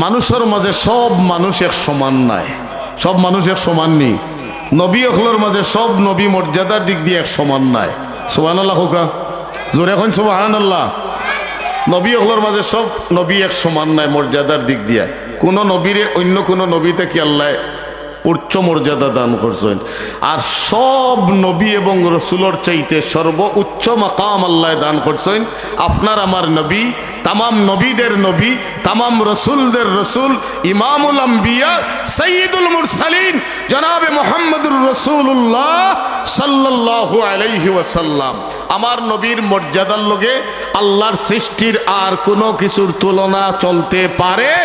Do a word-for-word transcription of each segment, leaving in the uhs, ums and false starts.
মানুষর মাঝে সব মানুষ এক সমান নায়। সব মানুষ এক সমান নি। নবী অকলর মাঝে সব নবী মর্যাদার দিক দিয়া এক সমান নায়। সুবহানাল্লাহ কউক্কা। জোরে কইন সুবহানাল্লাহ। নবী অকলর মাঝে সব নবী এক সমান নায় মর্যাদার দিক দিয়া। কুনু নবীরে অইন্য কুনু নবী থাকি আল্লায় উচ্চ মর্যাদা দান করছইন। আর সব নবী এবং রসুলর চাইতে সর্বোচ্চ মাকাম আল্লায় দান করছইন আপনার আমার নবী, তামাম নবীদের নবী, তামাম রসুলদের রসুল, ইমামুল আম্বিয়া, সাইয়্যিদুল মুরসালিন, জনাবে মুহাম্মদুর রাসূলুল্লাহ সাল্লাল্লাহু আলাইহি ওয়াসাল্লাম। আমার নবীর মর্যাদার লগে আল্লাহর সৃষ্টির আর কুনু কিছুর তুলনা চলতে পারে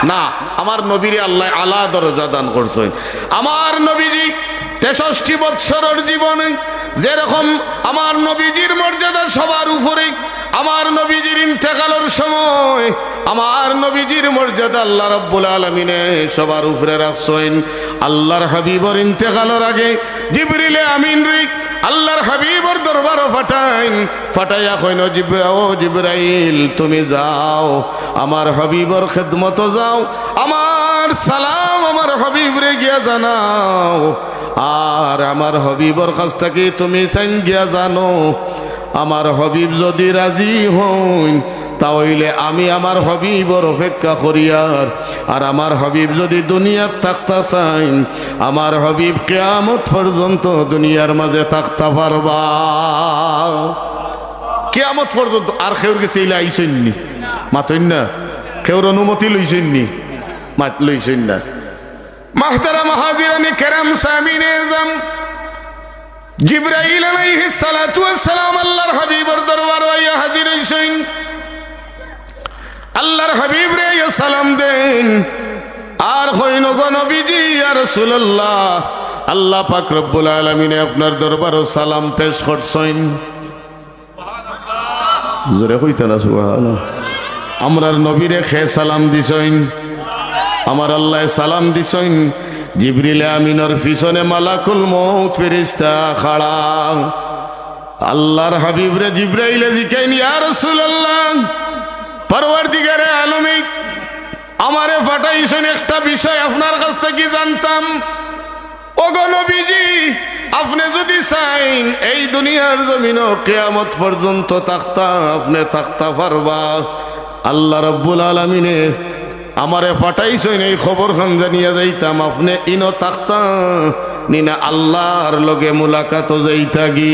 না। আমার নবীরে আল্লায় আলা দরজা দান করছইন। আমার নবীজি তেষট্টি বৎসরর জীবনে যেরকম আমার নবীজির মর্যাদা সবার উপরে, আমার নবীজির ইন্তেকালর সময় আমার নবীজির মর্যাদা আল্লাহ রাব্বুল আলামিনে সবার উপরে রাখছইন। আল্লাহর হাবিবর ইন্তেকালর আগে জিবরিলে আমিনরে আল্লাহর হাবিবর দরবারো পাঠাইন, পাঠাইয়া কইন, "ও জিব্রা-, ও জিবরাইল, তুমি যাও, আমার হাবিবর খেদমতো যাও, আমার সালাম আমার হাবিবরে গিয়া জানাও, আর আমার হাবিবর কাছ থাকি তুমি চাইন গিয়া জানো, আমার হাবিব যুদি রাজি হইন, তা অইলে আমি আমার হাবিবর অপেক্ষা করিয়ার, আর আমার হাবিব যুদি দুনিয়াত থাকতা চাইন, আমার হাবিব কিয়ামত পর্যন্ত দুনিয়ার মাঝে থাকতা পারবা।" কিয়ামত পর্যন্ত। আর কেউর গেছে ইলা আইছইন নি? মাতইন না। কেউর অনুমতি লইছইন নি? মাত-, লইছইন না। মুহতারাম হাজিরানে কেরাম, সামিনে এজাম, জিবরাইল আলাইহিস সালাতু ওয়াস সালাম আল্লাহর হাবিবর দরবারো আইয়া হাজির অইছইন। আল্লাহর হাবিবরে আইয়া সালাম দেইন, আর কইন, "গো নবীজি, ইয়া রাসূলুল্লাহ, আল্লাহ পাক রব্বুল আলামিনে আপনার দরবারো সালাম পেশ করছইন।" জোরে কইতা না সুবহানাল্লাহ। আমরার নবীরে কে সালাম দিছইন? আমার আল্লায় সালাম দিছইন। জিবরিলে আমিনর পিছনে মালাকুল মউত ফেরেশতা খাড়া। আল্লাহর হাবিবরে জিবরাইলে জিকাইন, "ইয়া রাসূলুল্লাহ, পরওয়ারদিগারে আলমে আমারে পাঠাইছইন, একটা বিষয় আপনার কাছ থাকি জানতাম।" "ওগো নবীজি, আপনে যুদি চাইন এই দুনিয়ার জমিনো কিয়ামত পর্যন্ত থাকতা, আপনে থাকতা পারবা। আল্লাহ রাব্বুল আলামিনে আমারে পাঠাইছইন এই খবরখান জানিয়া যাইতাম, আপনে ইনো থাকতা নি না আল্লাহর লগে মুলাকাতো যাইতাগি?"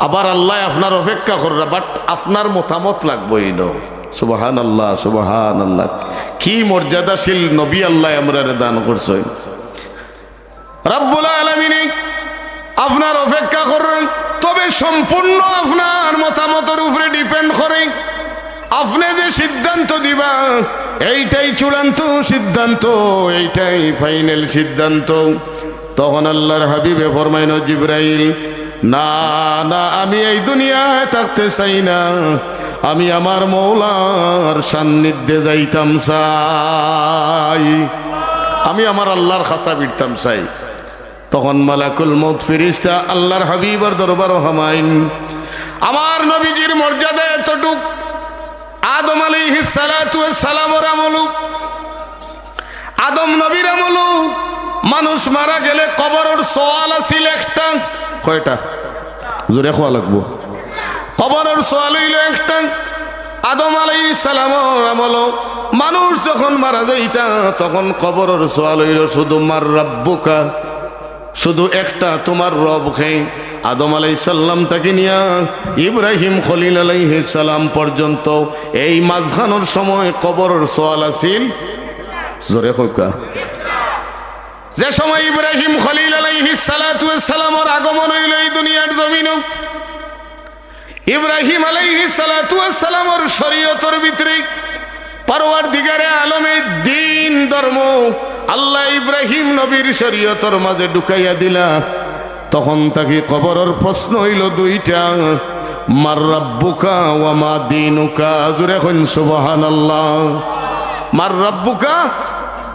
আবার আল্লায় আপনার অপেক্ষা কররা, but আপনার মতামত লাগবো ইনো। সুবহানাল্লাহ, সুবহানাল্লাহ। কি মর্যাদাশীল নবী আল্লায় আমরারে দান করছইন। রাব্বুল আলামিনে আপনার অপেক্ষা কররা, তবে সম্পূর্ণ আপনার মতামতর উপরে depend করে। আপনে যে সিদ্ধান্ত দিবা, এইটাই চূড়ান্ত সিদ্ধান্ত, এইটাই final সিদ্ধান্ত। তখন আল্লাহর হাবিবে ফরমাইন, "ও জিবরাইল, না, না, আমি এই দুনিয়ায় থাকতে চাই না, আমি আমার মৌলার সান্নিধ্যে যাইতাম চাই, আমি আমার আল্লাহর কাছা ফিরতাম চাই।" তখন মালাকুল মউত ফিরিস্তা আল্লাহর হাবিবর দরবারো হামাইন। আমার নবীজির মর্যাদা এতটুক, আদম আলাইহিস সালাতু ওয়াস সালামর আমলো, আদম নবীর আমলো মানুষ মারা গেলে কবরর সওয়াল আছিল একটা। কয়টা? জোরে কওয়া লাগবো। কবরর সওয়াল অইলো একটা। আদম আলাইহিস সালামর আমলো মানুষ যখন মারা যাইতা, তখন কবরর সওয়াল অইলো শুধু "মান রাব্বুকা", শুধু একটা, "তুমার রব কে?" আদম আলাইহিস সালাম থাকি নিয়া ইব্রাহিম খলিল আলাইহিস সালাম পর্যন্ত এই মাঝখানর সময় কবরর সওয়াল আছিল। জোরে কউক্কা। যে সময় ইব্রাহিম খলিল আলাইহিস সালাতু ওয়াস সালামর আগমন অইলো এই দুনিয়ার জমিনো, ইব্রাহিম আলাইহিস সালাতু ওয়াস সালামর শরীয়তর ভিতরে পরওয়ারদিগারে আলমে দ্বীন ধর্ম আল্লায় ইব্রাহিম নবীর শরীয়তর মাঝে ঢুকাইয়া দিলা। তখন থাকি কবরর প্রশ্ন অইলো দুইটা, "মান রাব্বুকা ওয়া মা দীনুকা।" জোরে কইন সুবহানাল্লাহ। "মান রাব্বুকা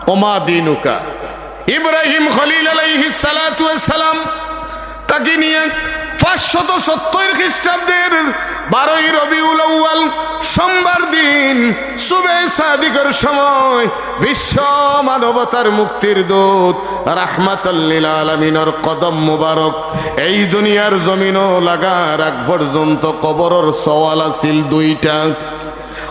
ওয়া মা দীনুকা।" ইব্রাহিম খলিল আলাইহিস সালাতু ওয়াস সালাম থাকি নিয়া পাঁচশত সত্তর খ্রিস্টাব্দের বারোই রবিউল আউয়াল, সোমবার দিন, সুবে সাদিকর সময়, বিশ্ব মানবতার মুক্তির দূত, রাহমাতাল লিল আলামিনর কদম মুবারক এই দুনিয়ার জমিনো লাগার আগ পর্যন্ত কবরর সওয়াল আছিল দুইটা।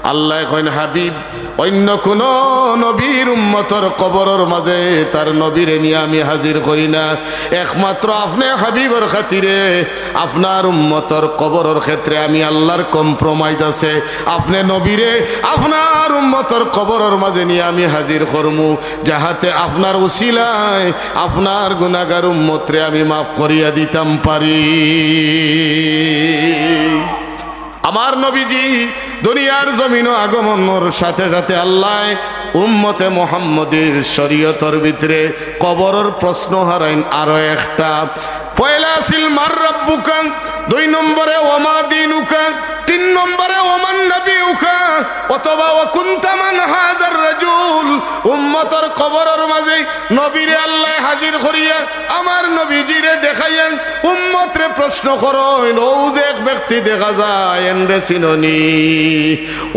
আল্লায় কইন, হাবিব, অইন্য কুনু নবীর উম্মতর কবরর মাজে তার নবীরে নিয়া আমি হাজির করি না। একমাত্র আপনে হাবিবর খাতিরে আপনার উম্মতর কবরর ক্ষেত্রে আমি আল্লার compromise আছে। আপনে নবীরে আপনার উম্মতর কবরর মাজে নিয়া আমি হাজির করমু, যাহাতে আপনার উসিলায় আপনার গুনাগার উম্মতরে আমি মাফ করিয়া দিতাম পারি। আমার নবীজি দুনিয়ার জমিনো আগমনর সাথে সাথে আল্লায় উম্মতে মুহাম্মদীর শরীয়তর ভিতরে কবরর প্রশ্ন হারাইন আরো একটা। পয়লা আছিল মান রাব্বুকা, দুই নম্বরে ওয়া মা দীনুকা, তিন নম্বরে ওয়া মান নাবিয়ুকা, অথবা ওয়া কুনতা মান হাযার রাজুল। উম্মতর কবরর মাজে নবীরে আল্লায় হাজির করিয়া আমার নবীজিরে দেখাইয়া উম্মতরে প্রশ্ন করইন, অউ যে এক ব্যক্তি দেখা যায়, এনরে চিননি?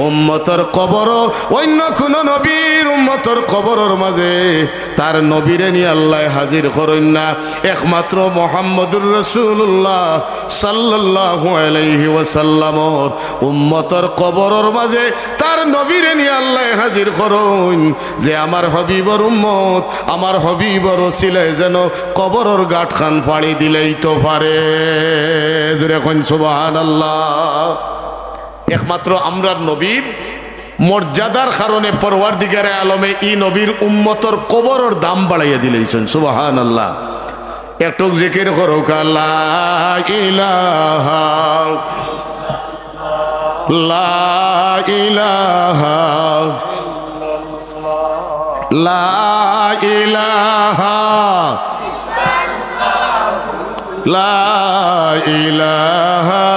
উম্মতর কবরো অইন্য কুনু নবীর উম্মতর কবরর মাজে তার নবীরে নিয়া আল্লায় হাজির করইন না, একমাত্র মুহাম্মদুর রাসূলুল্লাহ সাল্লাল্লাহু আলাইহি ওয়াসাল্লামর উম্মতর কবরর মাজে তার নবীরে নিয়া আল্লায় হাজির করইন, যে আমার হাবিবর উম্মত, আমার হাবিবর উসিলায় যেন কবরর ঘাটখান ফাড়ি দিলাইতো পারে। জোরে কইন সুবহানাল্লাহ। একমাত্র আমরার নবীর মর্যাদার কারণে পরওয়ারদিগারে আলমে ই নবীর উম্মতর কবরর দাম বাড়াইয়া দিলাইছইন। সুবহানাল্লাহ। একটুক জিকির করউক্কা, লা ইলাহা, লা ইলাহা, লা ইলাহা, লা ইলাহা,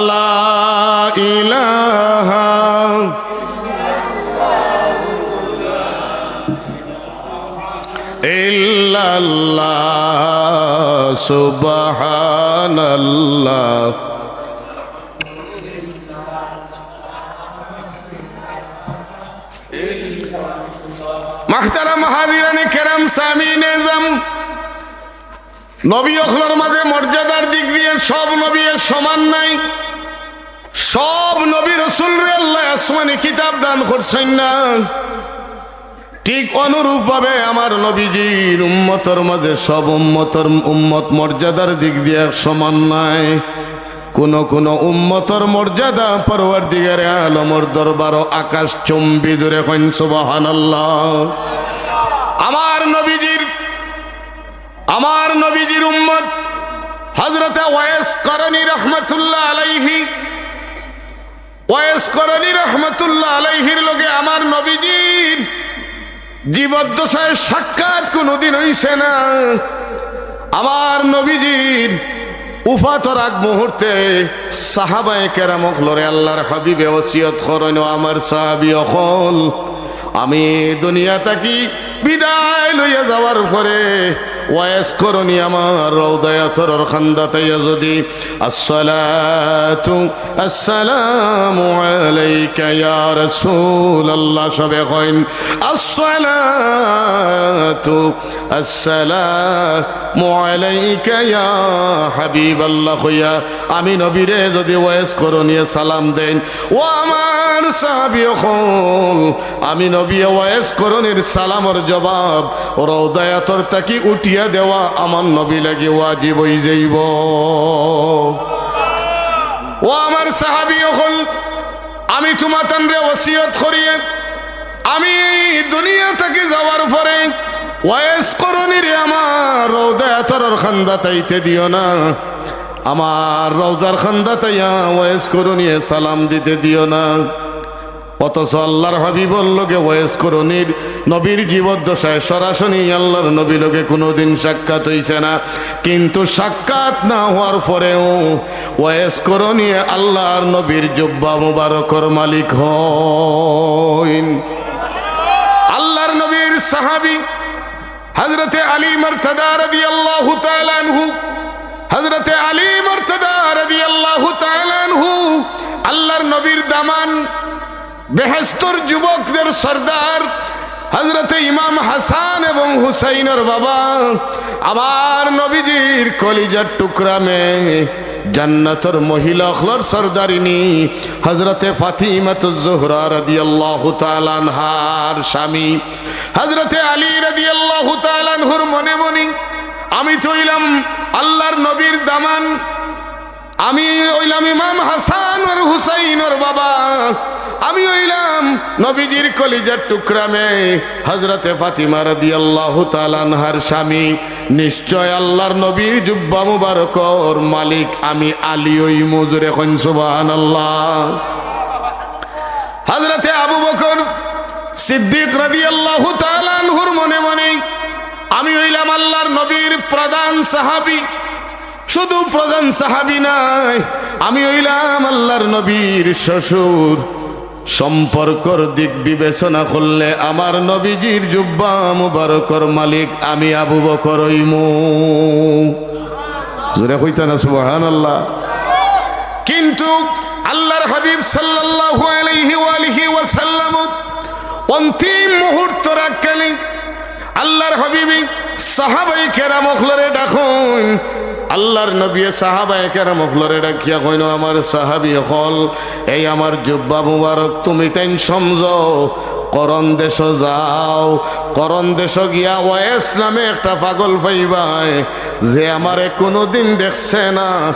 লা ইলাহা ইল্লাল্লাহ, সুবহানাল্লাহ। মুহতারাম হাজিরানে কেরাম, সামিইনে এজাম, নবী অকলর মাজে মর্যাদার দিক দিয়া সব নবী এক সমান নায়। সব নবী রসুলরে আল্লায় আসমানি কিতাব দান করছইন না। ঠিক অনুরূপভাবে আমার নবীজির উম্মতর মাজে সব উম্মতর, উম্মত মর্যাদার দিক দিয়া এক সমান নায়। কুনু কুনু উম্মতর মর্যাদা পরওয়ারদিগারে আলমর দরবারো আকাশচুম্বী। জোরে কইন সুবহানাল্লাহ। আমার নবীজির, আমার নবীজির উম্মত হযরতে ওয়েস করনী রহমাতুল্লাহ আলাইহি, ওয়েস করনী রহমাতুল্লাহ আলাইহির লগে আমার নবীজির জীবদ্দশায় সাক্ষাৎ কুনুদিন অইছে না। আমার নবীজির উফাতর আগ মুহূর্তে সাহাবায়ে কেরাম অকলরে আল্লার হাবিবে ওসিয়ত করইন, "ও আমার সাহাবী অকল, আমি দুনিয়া থাকি বিদায় লইয়া যাওয়ার পরে ওয়েস করনী আমার রওদায়ে আতহরর কান্দাত আইয়া যুদি আসসালাতু আসসালামু আলাইকা ইয়া রাসূলুল্লাহ," সবে কইন, "আসসালাতু আসসালামু আলাইকা ইয়া হাবিবাল্লাহ," কইয়া আমি নবীরে যুদি ওয়েস করনীয়ে সালাম দেইন, ও আমার সাহাবী অকল, আমি নবীয়ে ওয়েস করনীর সালামর জবাব রওদায়ে আতহর থাকি উঠিয়া দেওয়া আমার নবী লাগি ওয়াজিব অইযাইবো। ও আমার সাহাবী অকল, আমি তুমাতানরে ওসিয়ত করিয়ে, আমি দুনিয়া থাকি যাওয়ার পরে ওয়েস করনীরে আমার রওদায়ে আতহরর কান্দাত আইতে দিও না, আমার রওজার কান্দাত আইয়া ওয়েস করনীয়ে সালাম দিতে দিও না। অথচ আল্লার হাবিবর লগে ওয়েস করনীর নবীর জীবদ্দশায় সরাসরি আল্লার নবীর লগে কুনুদিন সাক্ষাৎ অইছে না, কিন্তু সাক্ষাৎ না হওয়ার পরেও ওয়েস করনীয়ে আল্লার নবীর জুব্বা মুবারকর মালিক অইন। আল্লার নবীর সাহাবী হযরতে আলী মুর্তজা রাদিয়াল্লাহু তাআলা আনহু হযরতে আলী মুর্তজা রাদিয়াল্লাহু তাআলা আনহু, আল্লাহর নবীর দামান, বেহেশতর যুবকদের সর্দার, হযরতে ইমাম হাসান এবং হুসাইনর বাবা, আমার নবীজির কলিজার টুকরা মেয়ে, জান্নাতর মহিলা অকলর সর্দারিনী, হযরতে ফাতিমাতুজ জোহরা রাদিয়াল্লাহু তাআলা আনহার স্বামী, হযরতে আলী রাদিয়াল্লাহু তাআলা আনহুর মনে মনে, আমি তো অইলাম আল্লাহর নবীর দামান, আমি অইলাম ইমাম হাসান আর হুসাইনর বাবা, আমি অইলাম নবীজির কলিজার টুকরা মেয়ে, হযরতে ফাতিমা রাদিয়াল্লাহু তাআলা আনহার স্বামী। নিশ্চয় আল্লাহর নবীর জুব্বা মুবারকর মালিক আমি আলী অইমু। জোরে কইন সুবহানাল্লাহ। হযরতে আবু বকর সিদ্দিক রাদিয়াল্লাহু তাআলা আনহুর মনে মনে, আমি অইলাম আল্লাহর নবীর প্রধান সাহাবী। শুধু প্রধান সাহাবী নায়, আমি অইলাম আল্লাহর নবীর শ্বশুর। সম্পর্কর দিক বিবেচনা করলে আমার নবীজির জুব্বা মুবারকর মালিক আমি আবু বকর অইমু। জোরে কইতা না সুবহানাল্লাহ। কিন্তু আল্লাহর হাবিব সাল্লাল্লাহু আলাইহি ওয়া আলিহি ওয়াসাল্লাম অন্তিম মুহূর্ত রাখখানি আল্লাহর হাবিবে সাহাবায়ে কেরাম অকলরে ডাকইন। আল্লাহর নবীয়ে সাহাবায়ে কেরাম অকলরে ডাকিয়া কইন, "ও আমার সাহাবী অকল, এই আমার জুব্বা মুবারক তুমি তাইন সমঝো, করন দেশো যাও, করন দেশো গিয়া ওয়েস নামে একটা পাগল পাইবায়, যে আমারে কুনুদিন দেখছে না,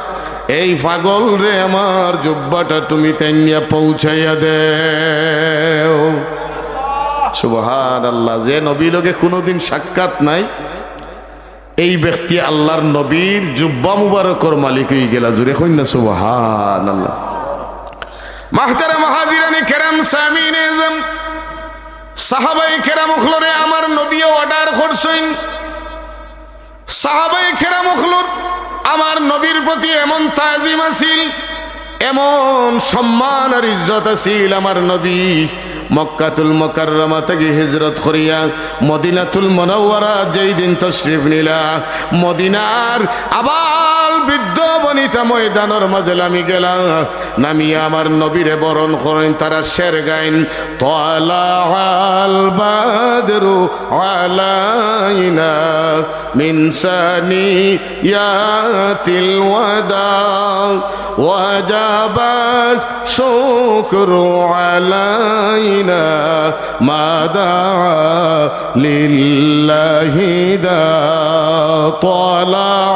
এই পাগলরে আমার জুব্বাটা তুমি তাইন নিয়া পৌঁছাইয়া দেও।" সুবহানাল্লাহ। যে নবীর লগে কুনুদিন সাক্ষাৎ নাই, এই ব্যক্তি আল্লাহর নবীর জুব্বা মুবারকর মালিক অইগেলা। জোরে কইন না সুবহানাল্লাহ। মুহতারাম হাজিরানে কেরাম, সামিইনে আজম, সাহাবায়ে কেরাম অকলরে আমার নবীয়ে অর্ডার করছইন। সাহাবায়ে কেরাম অকলর আমার নবীর প্রতি এমন তাজিম আছিল, এমন সম্মান আর ইজ্জত আছিল। আমার নবী মক্কাতুল মুকাররমা থাকি হিজরত করিয়া মদিনাতুল মুনাওয়ারা যেই দিন তশরিফ নিলা, মদিনার আবাল বৃদ্ধ বনিতা ময়দানর মাঝে লামি গেলা। নামিয়া আমার নবীরে বরণ করইন, তারা শের গাইন, "طلع البدر علينا من ثنيات الوداع وجب الشكر علينا ما دعا لله داع طلع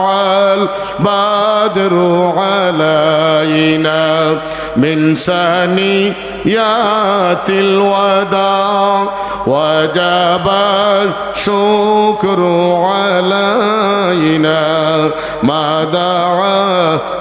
البدر علينا من ثنيات الوداع وجب الشكر علينا ما دعا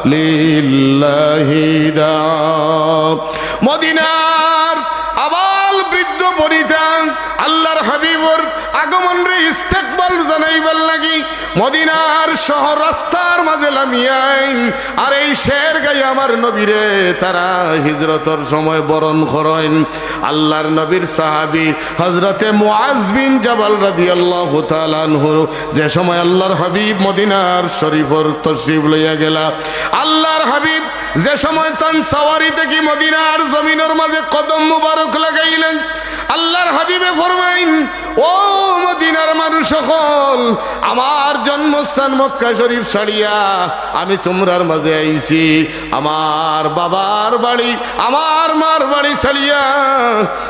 لله داع।" মদিনার আবাল বৃদ্ধ বনিতা আল্লাহর হাবিবর আগমনরে ইস্তেকবাল জানাইবার লাগি মদিনার শহর রাস্তার মাঝে লামিয়া আইন। আর এই শের গাইয়া আমার নবীরে তারা হিজরতর সময় বরণ করইন। আল্লাহর নবীর সাহাবী হযরতে মুআজ বিন জাবাল রাদিয়াল্লাহু তাআলা আনহু যে সময় আল্লাহর হাবিব মদিনার শরীফর তশরিফ লইয়া গেলা, আল্লাহর হাবিব যে সময় তান সাওয়ারি থাকি মদিনার জমিনর মাঝে কদম মুবারক লাগাইলেন, আল্লাহর হাবিবে ফরমাইন, "ও মদিনার মানুষ অকল, আমার জন্মস্থান মক্কা শরীফ ছাড়িয়া আমি তুমরার মাঝে আইছি, আমার বাবার বাড়ি, আমার মার বাড়ি ছাড়িয়া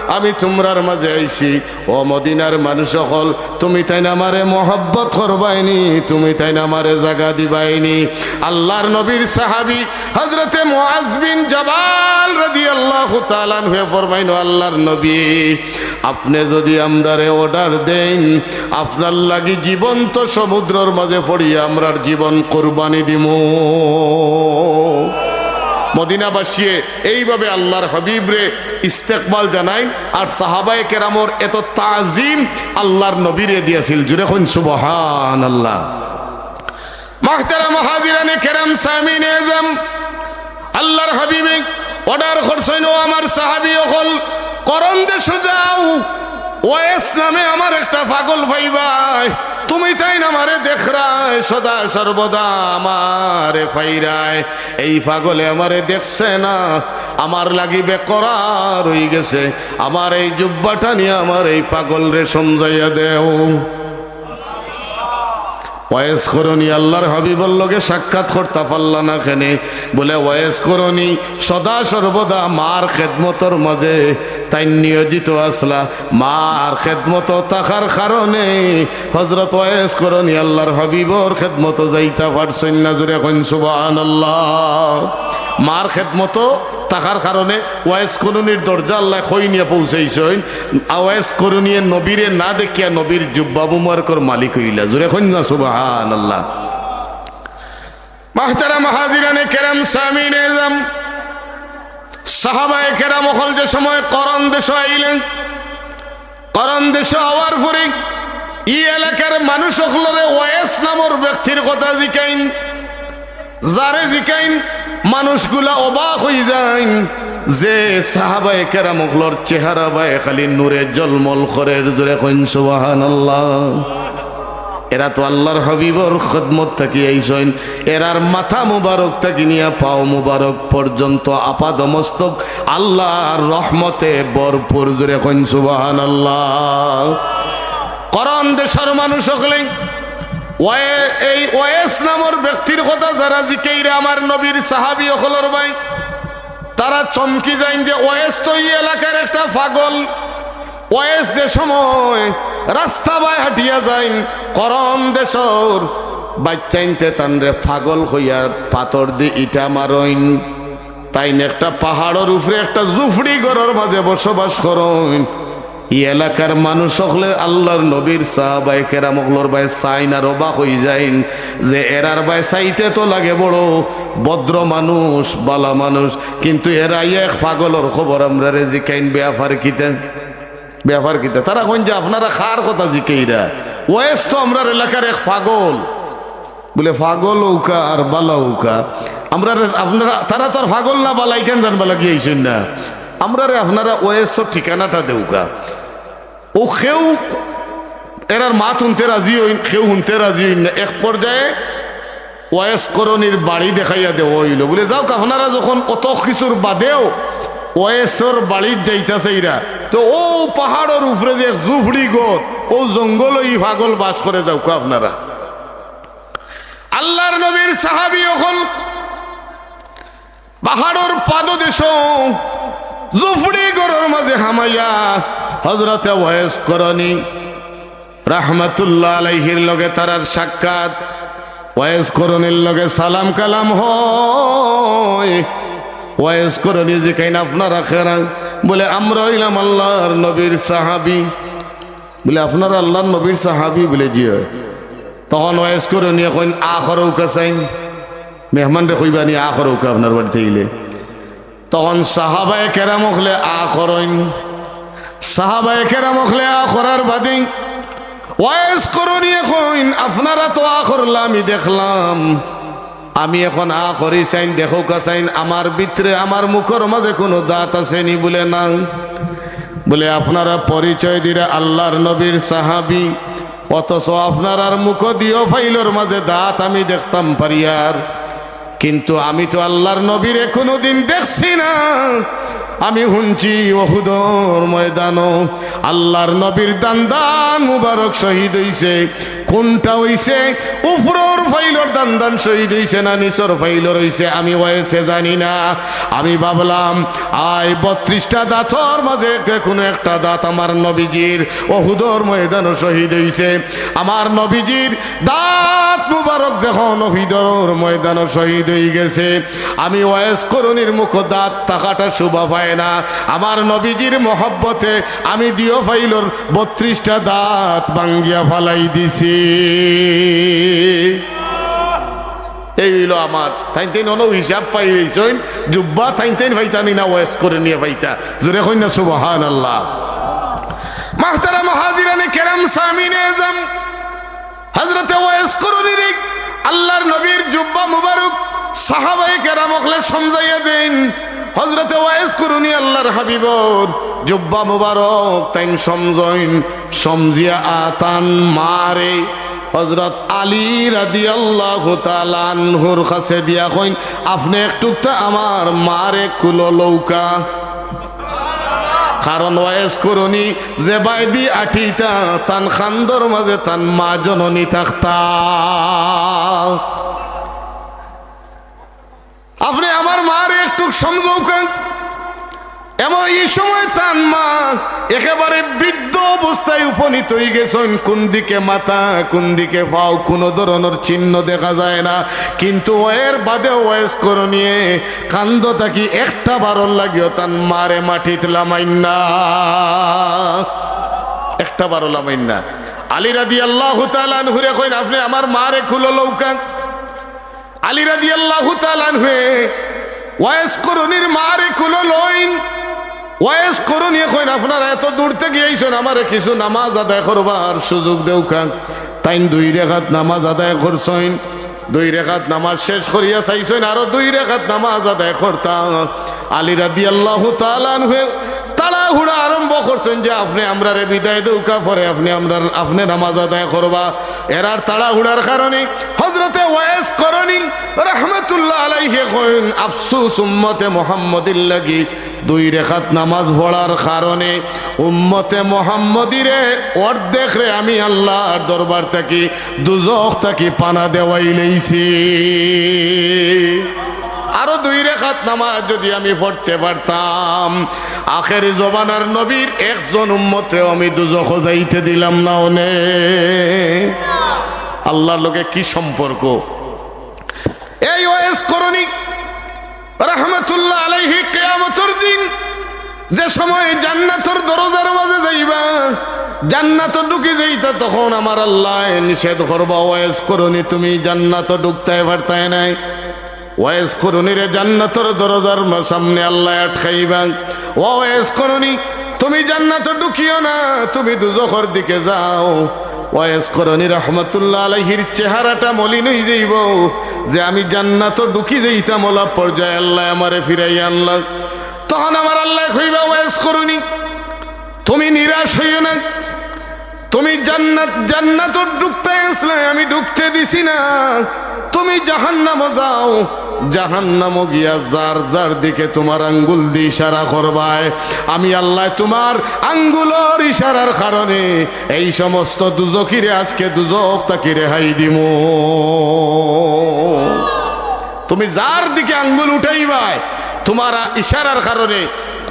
আমি তুমরার মাঝে আইছি। ও মদিনার মানুষ অকল, তুমি তাইন আমারে মহব্বত করবায়নি, তুমি তাইন আমারে জাগা দিবায়নি।" আল্লাহর নবীর সাহাবী হযরতে মুআজ বিন জাবাল রাদিয়াল্লাহু তাআলা আনহু ফরমাইন, "ও আল্লাহর নবী, আপনে যুদি আমরারে অর্ডার দেইন, আপনার লাগি জীবন্ত সমুদ্রর মাঝে পড়িয়া আমরার জীবন কুরবানি দিমু।" মদিনাবাসীয়ে এইভাবে আল্লাহর হাবিবরে ইস্তেকবাল জানাইন, আর সাহাবায়ে কেরামর এত তাজিম আল্লাহর নবীরে দিয়াছিল। জুরে কইন সুবহানাল্লাহ। মুহতারাম হাজিরানে কেরাম, সামিইনে আজম, আল্লাহর হাবিবে অর্ডার করছইন, "ও আমার সাহাবী অকল, করন দেশো যাও, ওয়েস নামে আমার একটা পাগল পাইবায়, তুমি তাইন আমারে দেখরায়, সদা সর্বদা আমারে পাইরায়। এই পাগলে আমারে দেখছে না, আমার লাগি বেকরার অইগেছে। আমার এই জুব্বাটা নিয়া আমার এই পাগলরে সমজাইয়া দেও। ওয়েস করনী আল্লার হাবিবর লগে সাক্ষাৎ করতা পারলা না কেনে? বুলে, ওয়েস করনী সদা সর্বদা মার খেদমতর মাঝে তাইন নিয়োজিত আছলা। মার খেদমতো থাকার কারণে হজরত ওয়েস করনী আল্লার হাবিবর খেদমতো যাইতা পারছইন না। জুরে কইন সুবহানাল্লাহ। মার খেদমতো থাকার কারণে ওয়েস করনীর দরজা আল্লায় কই নিয়া পৌঁছাইছইন। ওয়েস করনীয়ে নবীরে না দেখিয়া নবীর জুব্বা মুবারকর মালিক অইলা। জুরে কইন না সুবহানাল্লাহ। মাহতারাম হাজিরানে কেরাম, সামিনে এজাম, সাহাবায়ে কেরাম অকল যে সময় করন দেশো আইলেন, করন দেশো আওয়ার পরে ই এলাকার মানুষ অকলরে ওয়েস নামর ব্যক্তির কথা জিকাইন। যারে জিকাইন, মানুষগুলা অবাক অইযাইন যে সাহাবায়ে কেরাম অকলর চেহারা বায় খালি নূরে জলমল করের। জুরে কইন সুবহানাল্লাহ। এরা তো আল্লার হাবিবর খেদমত থাকি আইছইন। এরার মাথা মুবারক থাকি নিয়া পাও মুবারক পর্যন্ত আপাদমস্তক আল্লার রহমতে ভরপুর। জুরে কইন সুবহানাল্লাহ। করন দেশর মানুষ অকলে ওয়ে-, এই ওয়েস নামর ব্যক্তির কথা যারা জিকাইরা আমার নবীর সাহাবী অকলর বায়, তারা চমকি যাইন যে ওয়েস তো ই এলাকার একটা পাগল। ওয়েস যে সময় রাস্তা বায় হাঁটিয়া যাইন, করন দেশর বাইচ্চাইন্তে তানরে পাগল কইয়া পাথর দি ইটা মারইন। তাইন একটা পাহাড়র উপরে একটা জুফড়ি ঘরর মাঝে বসবাস করইন। ই এলাকার মানুষ অকলে আল্লার নবীর সাহাবায়ে কেরাম অকলর বায় চাইন আর অবাক অইযাইন যে এরার বায় চাইতে তো লাগে বড় ভদ্র মানুষ, বালা মানুষ, কিন্তু এরা আইয়া এক পাগলর খবর আমরারে জিকাইন, ব্যাপার কিতা? ব্যাপার কিতা? তারা কইন যে, "আপনারা কার কথা জিকাইরা? ওয়েস তো আমরার এলাকার এক পাগল।" বুলে, "পাগল অউকা আর বালা অউকা, আমরারে আপনারা, তারা তো আর পাগল না বালা ইখান জানবার লাগি আইছইন না, আমরারে আপনারা ওয়েসর ঠিকানাটা দেউকা।" অউ কেউ এরার মাত হুনতে রাজি অইন, কেউ হুনতে রাজি অইন না। এক পর্যায়ে ওয়েস করনীর বাড়ি দেখাইয়া দেওয়া অইলো। বুলে, "যাউক, আপনারা যখন অত কিছুর বাদেও ওয়েসর বাড়িত যাইতা চাইরা, তো অউ পাহাড়র উপরে যে এক জুফড়ি ঘর, অউ জঙ্গলো ই পাগল বাস করে, যাউক্কা আপনারা।" আল্লার নবীর সাহাবী অকল পাহাড়র পাদদেশো জুফড়ি ঘরর মাঝে হামাইয়া হজরতে ওয়েস করনী রাহমাতুল্লাহ আলাইহির লগে তারার সাক্ষাৎ। ওয়েস করনীর লগে সালাম কালাম হয়। ওয়েস করনী জিকাইন, "আপনারা কেরা?" বুলে, "আমরা অইলাম আল্লার নবীর সাহাবী।" বুলে, "আপনারা আল্লার নবীর সাহাবী?" বুলে, "জি অয়।" তখন ওয়েস করনীয়ে কইন, "আ করউক্কা চাইন, মেহমানরে কইবা নি আ করউক্কা আপনার বাড়িত আইলে।" তখন সাহাবায়ে কেরাম অকলে আ করইন। সাহাবায়ে কেরাম অকলে আ করার বাদে ওয়েস করনীয়ে কইন, "আপনারা তো আ করলা, আমি দেখলাম, আমি এখন আ করি চাইন, দেখউক্কা চাইন, আমার ভিতরে, আমার মুখর মাঝে কুনু দাঁত আছে নি?" বুলে, "না।" বুলে, "আপনারা পরিচয় দিরা আল্লার নবীর সাহাবী, অথচ আপনারার মুখো দিও ফাইলর মাঝে দাঁত আমি দেখতাম পারিয়ার, কিন্তু আমি তো আল্লার নবীরে কুনুদিন দেখছি না। আমি হুনছি উহুদর ময়দানো আল্লার নবীর দান্দান মুবারক শহীদ অইছে। কুনটা অইছে, উপরর ফাইলর দান্দান শহীদ অইছে না নিচর ফাইলর অইছে, আমি ওয়েসে জানি না। আমি ভাবলাম, আয় বত্রিশটা দাঁতর মাঝে যে কুনু একটা দাঁত আমার নবীজির উহুদর ময়দানো শহীদ অইছে। আমার নবীজির দাঁত মুবারক যখন উহুদর ময়দানো শহীদ অইগেছে, আমি ওয়েস করনীর মুখো দাঁত থাকাটা শোভা পায় না। আমার নবীজির মহব্বতে আমি দিও ফাইলর বত্রিশটা দাঁত ভাঙ্গিয়া ফালাই দিছি।" এই অইলো আমার, তাইন তাইন অনো হিসাব পাই অইছইন, জুব্বা তাইন তাইন পাইতা নি না ওয়েস করনীয়ে পাইতা? জোরে কইন না সুবহানাল্লাহ। মাহতারাম হাজিরানে কেরাম, সামিনে এজাম, হজরতে ওয়েস করনীরে আল্লার নবীর জুব্বা মুবারক সাহাবায়ে কেরাম অকলে সমজাইয়া দেইন। হজরতে ওয়েস করনী আল্লাহর হাবিবর জুব্বা মুবারক তাইন সমঝইন, সমঝিয়া আ তান মারে হজরত আলী রাদিয়াল্লাহু তাআলা আনহুর কাছে দিয়া কইন, "আপনে একটুকটা আমার মারে কুলো লউকা।" কারণ ওয়েস করনী যেবায়দি আটিতা, তান কান্দর মাঝে তান মা জননী থাকতা। আপনে আমার মারে একটুক সমঝাউকা। এমন ই সময় তান মা একেবারে বৃদ্ধ অবস্থায় উপনীত অইগেছইন, কুন দিকে মাথা, কুন দিকে পাও, কুনো ধরনর চিহ্ন দেখা যায় না। কিন্তু এর বাদেও ওয়েস করনীয়ে কান্দো থাকি একটা বারর লাগিও তান মারে মাটিত লামাইন না, একটা বারও লামাইন না। আলী রাদিয়াল্লাহু তাআলা আনহুরে কইন, "আপনে আমার মারে কুলো লউকা।" আলী রাদিয়াল্লাহু তাআলা আনহুয়ে ওয়েস করনীর মারে কুলো লইন। ওয়েস করনীয়ে কইন, "আপনারা এত দূর থাকি আইছইন, আমারে কিছু নামাজ আদায় করবার সুযোগ দেউকা।" তাইন দুই রেকাত নামাজ আদায় করছইন। দুই রেকাত নামাজ শেষ করিয়া চাইছইন আরো দুই রেকাত নামাজ আদায় করতা। আলী রাদিয়াল্লাহু তাআলা আনহুয়ে তাড়াহুড়া আরম্ভ করছইন যে, "আপনে আমরারে বিদায় দেউকা, পরে আপনে আমরার, আপনে নামাজ আদায় করবা।" এরার তাড়াহুড়ার কারণে হজরতে ওয়েস করনী রহমতুল্লাহ আলাইহি কইন, "আফসুস উম্মতে মুহাম্মদীর লাগি, দুই রেকাত নামাজ পড়ার কারণে উম্মতে মুহাম্মদীরে অর্ধেকরে আমি আল্লাহর দরবার থাকি, দুজখ থাকি পানা দেওয়াই লইছি। আরো দুই রেকাত নামাজ যদি আমি পড়তে পারতাম, আখেরি জমানার নবীর একজন উম্মতরেও আমি দুজখো যাইতে দিলাম না অনে।" আল্লাহর লগে কি সম্পর্ক? এই ওয়েস করনী রহমতুল্লাহ আলাইহি কিয়ামতর দিন যে সময় জান্নাতর দরজার মাঝে যাইবা, জান্নাতো ঢুকি যাইতা, তখন আমার আল্লায় নিষেধ করবা, "ওয়েস করনী, তুমি জান্নাতো ঢুকতায় পারতায় নায়।" ওয়েস করনীরে জান্নাতর দরজার মা-, সামনে আল্লায় আটকাইবা, "ও ওয়েস করনী, তুমি জান্নাতো ঢুকিও না, তুমি দুজখর দিকে যাও।" ওয়েস করনী রহমতুল্লাহ আলাইহির চেহারাটা মলিন অই যাইবো যে আমি জান্নাতো ঢুকি যাইতাম, অলা পর্যায়ে আল্লায় আমারে ফিরাই আনলা। তখন আমার আল্লায় কইবা, "ওয়েস করনী, তুমি নিরাশ অইও না, তুমি জান্নাত, জান্নাতো ঢুকতায় আছলায়, আমি ঢুকতে দিছি না, তুমি জাহান্নামো যাও।" জাহান্নামো গিয়া যার যার দিকে তুমার আঙ্গুল দি ইশারা করবায়, আমি আল্লায় তুমার আঙ্গুলর ইশারার কারণে এই সমস্ত দুজখিরে আজকে দুজখ থাকি রেহাই দিমু। তুমি যার দিকে আঙ্গুল উঠাইবায়, তুমার ইশারার কারণে,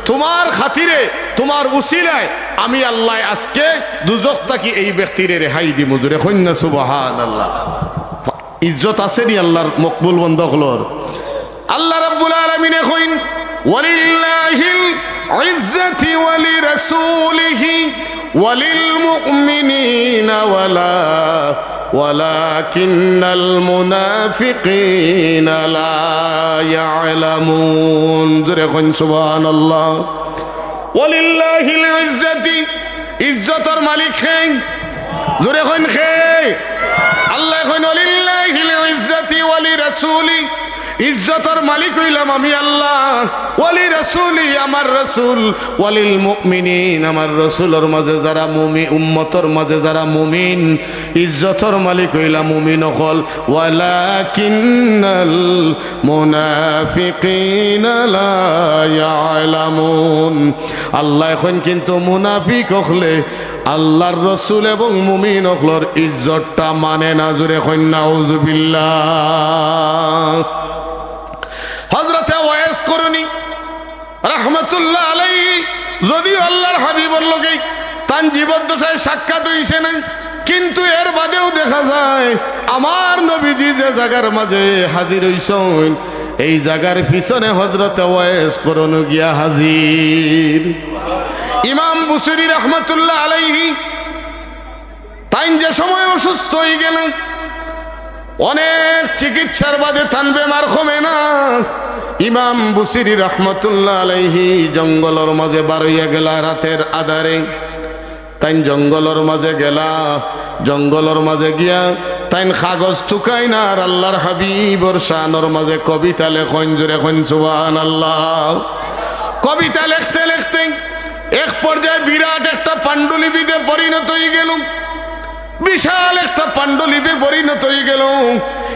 তুমার খাতিরে, তুমার উসিলায় আমি আল্লায় আজকে দুজখ থাকি এই ব্যক্তিরে রেহাই দিমু। জোরে কইন না সুবহানাল্লাহ। ইজ্জত আছে নি আল্লাহর মকবুল বন্দা অকলর? আল্লাহ রাব্বুল আলামিনে কইন, "ওয়ালিল্লাহিল ইজ্জাতি ওয়ালি রাসূলিহি ওয়ালিল মুমিনিনা ওয়ালা, ওয়ালাকিন্নাল মুনাফিকিনা লা ইয়ালামুন।" জোরে কইন সুবহানাল্লাহ। ওয়ালিল্লাহিল ইজ্জাতি, ইজ্জতর মালিক কে? জোরে কইন কে? আল্লায় কইন, "ওয়ালিল্লাহিল ইজ্জাতি ওয়ালি রাসূলি।" ইজ্জতর মালিক অইলাম আমি আল্লাহ। "ওয়ালি রাসূলি", আমার রাসূল। "ওয়ালিল মুমিনিন", আমার রাসূলর মাঝে যারা মুমি-, উম্মতর মাঝে যারা মুমিন, ইজ্জতর মালিক অইলা মুমিন অকল। "ওয়ালাকিন্নাল মুনাফিকিনা লা ইয়ালামুন।" আল্লায় কইন, কিন্তু মুনাফিক অকলে আল্লাহর রাসূল এবং মুমিন অকলর ইজ্জতটা মানে না। জোরে কইন নাউজুবিল্লাহ। হযরতে ওয়েস করনী রহমতুল্লাহ আলাইহি যদিও আল্লাহর হাবিবর লগে তান জীবদ্দশায় সাক্ষাৎ অইছে না, কিন্তু এর বাদেও দেখা যায় আমার নবীজি যে জাগার মাঝে হাজির অইছইন, এই জাগার পিছনে হযরতে ওয়েস করনী গিয়া হাজির। ইমাম বুসিরি রহমতুল্লাহ আলাইহি তাইন যে সময় অসুস্থ অইগেলা, অনেক চিকিৎসার বাদে তান বেমার কমে না। ইমাম বুসিরি রহমতুল্লাহ আলাইহি জঙ্গলর মাঝে বারইয়া গেলা রাতের আধারে। তাইন জঙ্গলর মাঝে গেলা, জঙ্গলর মাঝে গিয়া তাইন কাগজ তুকাইন আর আল্লাহর হাবিবর শানর মাঝে কবিতা লেখইন। জোরে কইন সুবহানাল্লাহ। কবিতা লেখতে লেখতে এক পর্যায়ে বিরাট একটা পাণ্ডুলিপিতে পরিণত অইগেল, বিশাল একটা পাণ্ডুলিপি পরিণত অইগেল।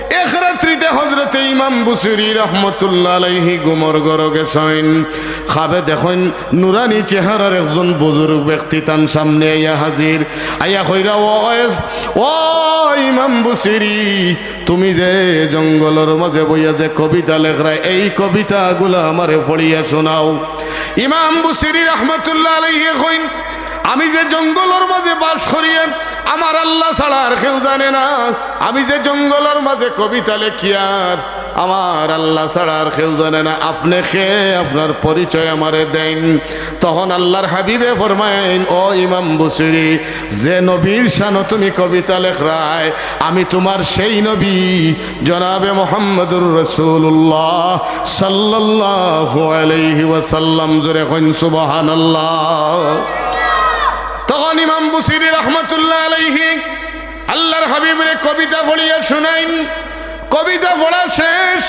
এক রাত্রিতে হজরতে ইমাম বুসিরি রহমতুল্লাহ আলাইহি ঘুমর ঘরো গেছইন। খাবে দেখইন নুরানি চেহারার একজন বুজুর্গ ব্যক্তি তান সামনে আইয়া হাজির। আইয়া কইরা, "ও ওয়েস, ও ইমাম বুসিরি, তুমি যে জঙ্গলর মাঝে বইয়া যে কবিতা লেখরায়, এই কবিতাগুলা আমারে পড়িয়া শুনাও।" ইমাম বুসিরি রহমতুল্লাহ আলাইহি কইন, "আমি যে জঙ্গলর মাঝে বাস করিয়ার, আমার আল্লাহ ছাড়া আর কেউ জানে না। আমি যে জঙ্গলর মাঝে কবিতা লেখিয়ার, আমার আল্লাহ ছাড়া আর কেউ জানে না। আপনে কে? আপনার পরিচয় আমারে দেইন।" তখন আল্লাহর হাবিবে ফরমাইন, "ও ইমাম বুসিরি, যে নবীর শানো তুমি কবিতা লেখরায়, আমি তুমার সেই নবী, জনাবে মোহাম্মদুর রাসূলুল্লাহ সাল্লাল্লাহু আলাইহি ওয়াসাল্লাম।" জোরে কইন সুবহানাল্লাহ। তখন ইমাম বুসিরি রহমতুল্লাহ আলাইহি আল্লাহর হাবিবরে কবিতা পড়িয়া শুনাইন। কবিতা পড়া শেষ,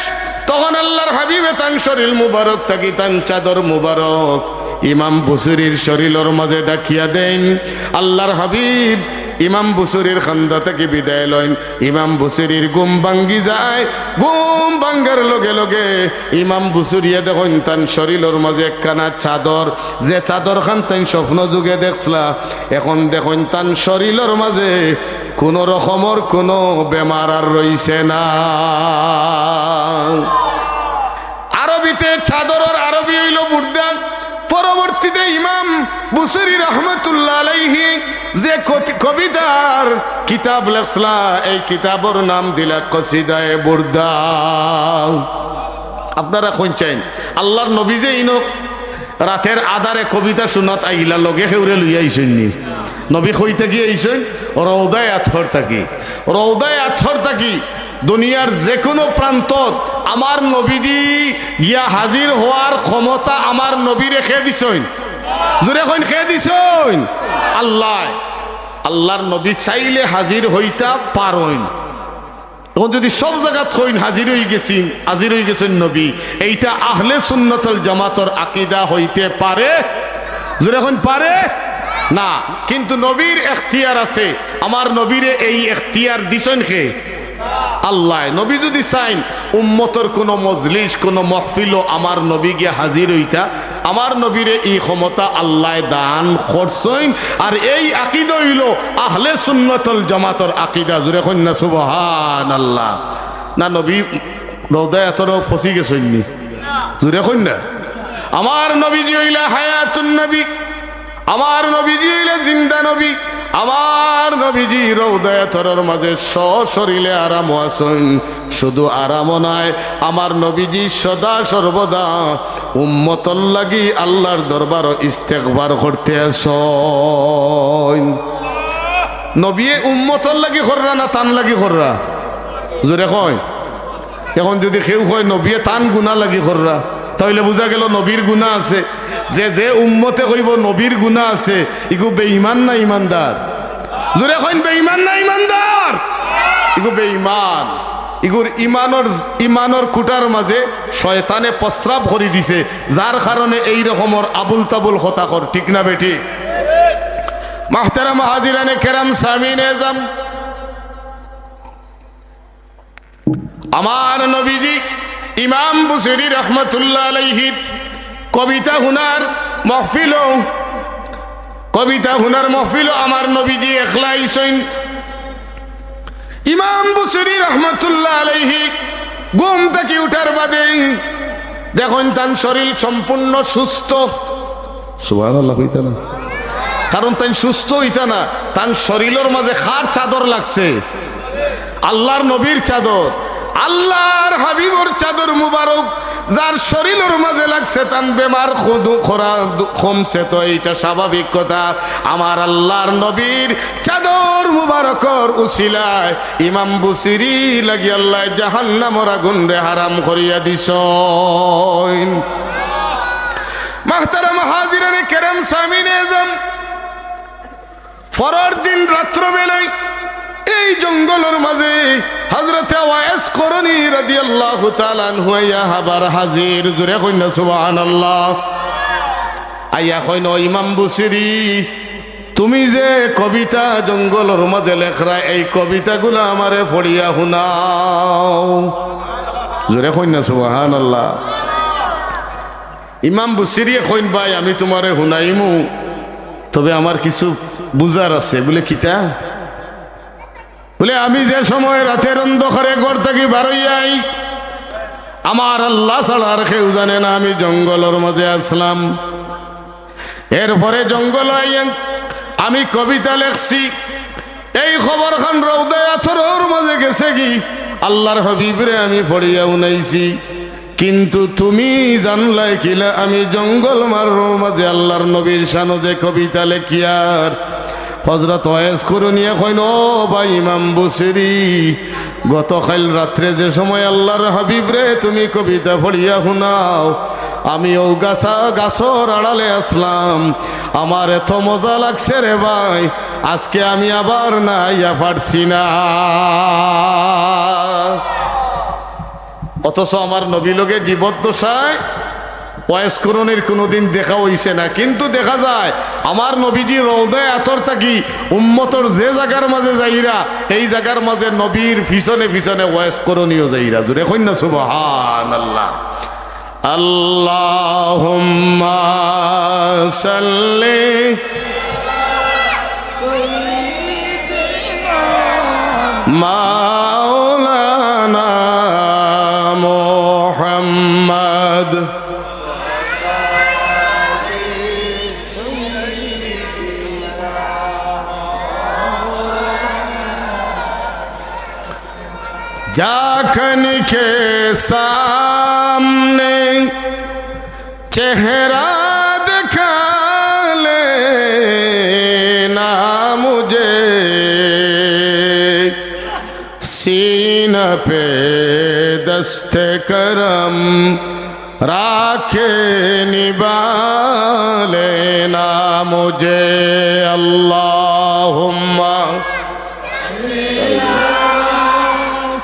তখন আল্লাহর হাবিবে তান শরীল মুবারক থাকি তান চাদর মুবারক ইমাম বুসিরির শরীলর মাঝে ডাকিয়া দেইন। আল্লাহর হাবিব ইমাম বুসিরির কান্দা থাকি বিদায় লইন। ইমাম বুসিরির ঘুম ভাঙ্গি যায়। ঘুম ভাঙ্গার লগে লগে ইমাম বুসিরিয়ে দেখইন তান শরীলর মাঝে একখানা চাদর, যে চাদর খান তাইন স্বপ্ন যুগে দেখছলা, এখন দেখইন তান শরীলর মাঝে কুনু রকমর কুনু বেমার আর রইছে না। আরবিতে চাদরর আরবি অইলো বুর্দা। পরবর্তীতে ইমাম বুসিরি রহমতুল্লাহ আলাইহি যে কতি-, কবিতার কিতাব লেখছলা, এই কিতাবর নাম দিলা কসিদায়ে বুর্দা। আপনারা কইন চাইন, আল্লাহর নবী যে ইনো রাতের আধারে কবিতা শুনাত আইলা, লগে কেউরে লইয়া আইছইন নি? নবী কই থাকি আইছইন? রওদায়ে আতহর থাকি। রওদায়ে আতহর থাকি দুনিয়ার যেকুনু প্রান্তত আমার নবীজি গিয়া হাজির হওয়ার ক্ষমতা আমার নবীরে কে দিছইন? জোরে কইন, কে দিছইন? আল্লায়। আল্লাহর নবী চাইলে হাজির হইতা পারইন। এখন যদি সব জাগাত কইন হাজির অইগেছইন, হাজির অইগেছইন নবী, এইটা আহলে সুন্নাত ওয়াল জামাতর আকিদা হইতে পারে? জোরে কইন, পারে? না। কিন্তু নবীর এখতিয়ার আছে। আমার নবীরে এই এখতিয়ার দিছইন কে? আল্লায়। নবী যদি চাইন উম্মতর কুনু মজলিস, কুনু মহফিলো আমার নবী গিয়া হাজির অইতা, আমার নবীরে ই ক্ষমতা আল্লায় দান করছইন। আর এই আকিদা অইলো আহলে সুন্নাত ওয়াল জামাতর আকিদা। জোরে কইন না সুবহানাল্লাহ। না, নবী রওদায়ে আতহরো ফসি গেছইন নি? জোরে কইন না। আমার নবীজি অইলা হায়াতুন নবী, আমার নবীজি অইলা জিন্দা নবী। আমার নবীজি রওদায়ে আতহরর মাঝে সশরীরে আরামো আছইন। শুধু আরামো নায়, আমার নবীজি সদা সর্বদা উম্মতর লাগি আল্লাহর দরবারো ইস্তেগফার করতে আছইন। নবিয়ে উম্মতর লাগি কররা না তান লাগি কররা? জোরে কইন। এখন যদি কেউ কয় নবিয়ে তান গুনা লাগি কররা, তাইলে বুঝা গেল নবীর গুনা আছে। যে, যে উম্মতে কইবো নবীর গুনা আছে, ইগু বেঈমান না ইমানদার? জোরে কইন, বেঈমান না ইমানদার? ইগু বেঈমান। ইগুর ইমানর, ইমানর কুটার মাঝে শয়তানে প্রস্রাব করি দিছে, যার কারণে এই রকমর আবুল তাবুল কথা কর, ঠিক না বেঠিক? মুহতারাম হাজিরানে কেরাম, সামিনে এজাম, আমার নবীজি ইমাম বুসিরি রহমতুল্লাহ আলাইহি কবিতা হুনার মহফিলো, কবিতা হুনার মহফিলো আমার নবীজি একলা আইছইন। ইমাম বুসিরি রহমতুল্লাহ আলাইহি ঘুম থাকি উঠার বাদে দেখইন তান শরীর সম্পূর্ণ সুস্থ। সুবহানাল্লাহ কইতা না? কারণ তাইন সুস্থ অইতা না, তান শরীলর মাঝে কার চাদর লাগছে? আল্লাহর নবীর চাদর, আল্লাহর হাবিবর চাদর মুবারক, যার শরীলর মাঝে লাগছে, তান বেমার খুদু-, খরা-, দু-, কমছে, তো এইটা স্বাভাবিক কথা। আমার আল্লাহর নবীর চাদর মুবারকর উসিলায় ইমাম বুসিরি লাগি আল্লায় জাহান্নামর আগুনরে হারাম করিয়া দিছইন। মুহতারাম হাজিরানে কেরাম, সামিনে এজাম, পরর দিন রাত্রবেলায় এই জঙ্গলর মাঝে হযরতে ওয়াইস করনী রাদিয়াল্লাহু তাআলা আনহু আইয়া আবার হাজির। জোরে কইন না সুবহানাল্লাহ। আইয়া কইন, "ও ইমাম বুসিরি, তুমি যে কবিতা জঙ্গলর মাঝে লেখরায়, এই কবিতাগুলা আমারে পড়িয়া হুনাও।" জোরে কইন না সুবহানাল্লাহ। ইমাম বুসিরিয়ে কইন, "ভাই, আমি তুমারে হুনাইমু, তবে আমার কিছু বুঝার আছে।" বুলে, "কিতা?" বুলে, "আমি যে সময় রাতের অন্ধকারে ঘর থাকি বারইয়াই, আমার আল্লাহ ছাড়া আর কেউ জানে না আমি জঙ্গলর মাঝে আছলাম। এরপরে জঙ্গল আইয়া আমি কবিতা লেখছি। এই খবরখান রওদায়ে আতরর মাঝে গেছেগি, আল্লাহর হাবিবরে আমি পড়িয়া হুনাইছি।" কিন্তু তুমি জানলায় কিলা আমি জঙ্গল মাঝর মাঝে আল্লাহর নবীর শানো যে কবিতা লেখিয়ার? হযরত ওয়াইস করুনিয়ে কইন, "ও ভাই ইমাম বুসিরি, গতকাইল রাত্রে যে সময় আল্লাহর হাবিবরে তুমি কবিতা পড়িয়া হুনাও, আমি অউ গাছা, গাছর আড়ালে আছলাম, আমার এত মজা লাগছে রে ভাই, আজকে আমি আবার না আইয়া পারছি না।" অথচ আমার নবী লগে জীবদ্দশায় ওয়াইস করুনির কুনুদিন দেখা অইছে না, কিন্তু দেখা যায় আমার নবীজি রওদায়ে আতর থাকি উম্মতর যে জাগার মাঝে যাইরা, এই জাগার মাঝে নবীর পিছনে পিছনে ওয়াইস করুনিও যাইরা। জোরে কইন না সুবহানাল্লাহ। আল্লাহুম্মা সাল্লি মাওলানা মুহাম্মদ। جا کن کے سامنے چہرہ دکھا لینا مجھے، سینہ پہ دست کرم رکھ کے نبھا لینا مجھے۔ اللہم